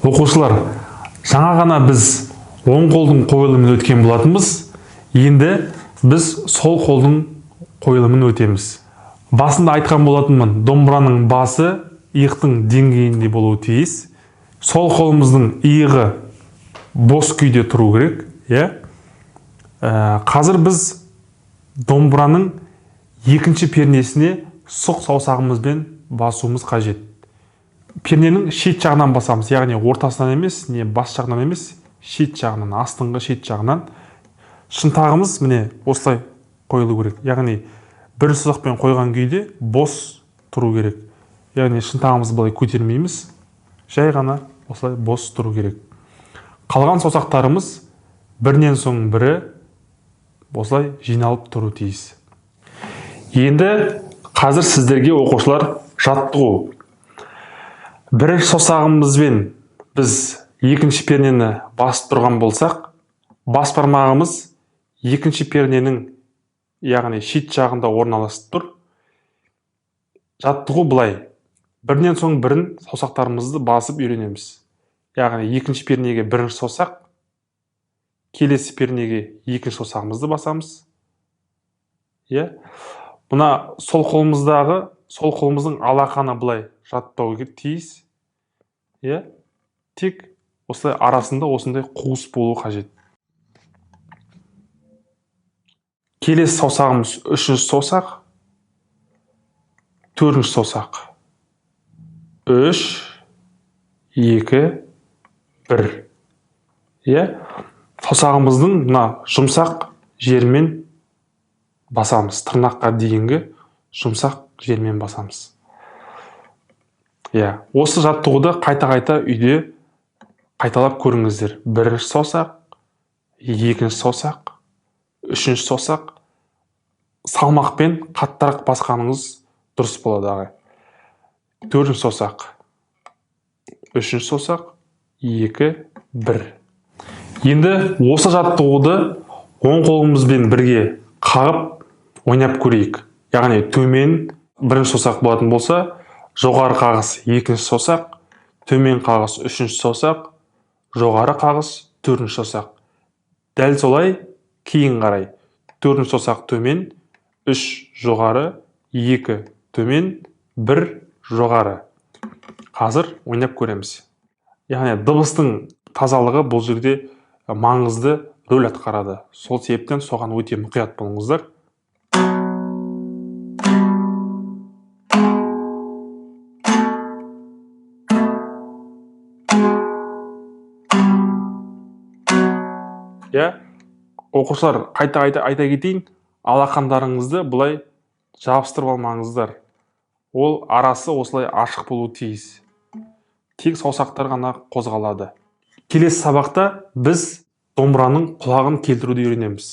Оқушылар, жаңа ғана біз оң қолдың қойылымын өткен болатынбыз. Енді біз сол қолдың қойылымын өтеміз. Басында айтқан болатынмын, домбыраның басы иықтың деңгейінде болуы тиіс. Сол қолымыздың иығы бос күйде тұру керек, иә? Қазір біз домбыраның екінші пернесіне сұқ саусағымызбен басуымыз қажет. Перненің шет жағынан басамыз, яғни ортасынан емес, не бас жағынан емес, шет жағынан, астыңғы шет жағынан. Шынтағымыз міне осылай қойылу керек, яғни бір саусақпен қойған күйде бос тұру керек. Яғни шынтағымызды былай көтермейміз, жай ғана осылай бос тұру керек. Қалған саусақтарымыз бірінен соң бірі осылай жиналып тұру тиіс. Енді қазір сіздерге, оқушылар, жаттығу. Бірінші саусағымызбен біз екінші пернені басып тұрған болсақ, бас бармағымыз екінші перненің, яғни шет жағында орналасып тұр. Жаттығу былай: бірінен соң бірін саусақтарымызды басып үйренеміз. Яғни екінші пернеге бірінші саусақ, келесі пернеге екінші саусағымызды басамыз. Иә? Мына сол қолымыздағы, сол қолымыздың алақаны былай жатпауы тиіс. Иә? Тек осылай арасында осындай қуыс болуы қажет. Келесі саусағымыз үшінші саусақ, төртінші саусақ. 3, 2, 1. Иә? Саусағымыздың мына жұмсақ жерімен басамыз. Тырнаққа дейінгі жұмсақ жермен басамыз. Иә, осы жаттығуды қайта-қайта үйде қайталап көріңіздер. Бірінші саусақ, екінші саусақ, үшінші саусақ. Салмақпен қаттырақ басқаныңыз дұрыс болады, ағай. Төртінші саусақ, үшінші саусақ, 2, 1. Енді осы жаттығуды оң қолымызбен бірге қағып ойнап көрейік. Яғни төмен бірінші саусақ болатын болса, жоғары қағыс екінші саусақ, төмен қағыс үшінші саусақ, жоғары қағыс төртінші саусақ. Дәл солай кейін қарай төртінші саусақ төмен, 3 жоғары, 2 төмен, 1 жоғары. Қазір ойнап көреміз. Яғни дыбыстың тазалығы бұл жерде маңызды рөл атқарады. Сол себептен соған өте мұқият болыңыздар. Иә, оқушылар, қайта-қайта айта кетейін, алақандарыңызды былай жабыстырып алмаңыздар. Ол арасы осылай ашық болуы тиіс. Тек саусақтар ғана қозғалады. Келесі сабақта біз домбыраның құлағын келтіруді үйренеміз.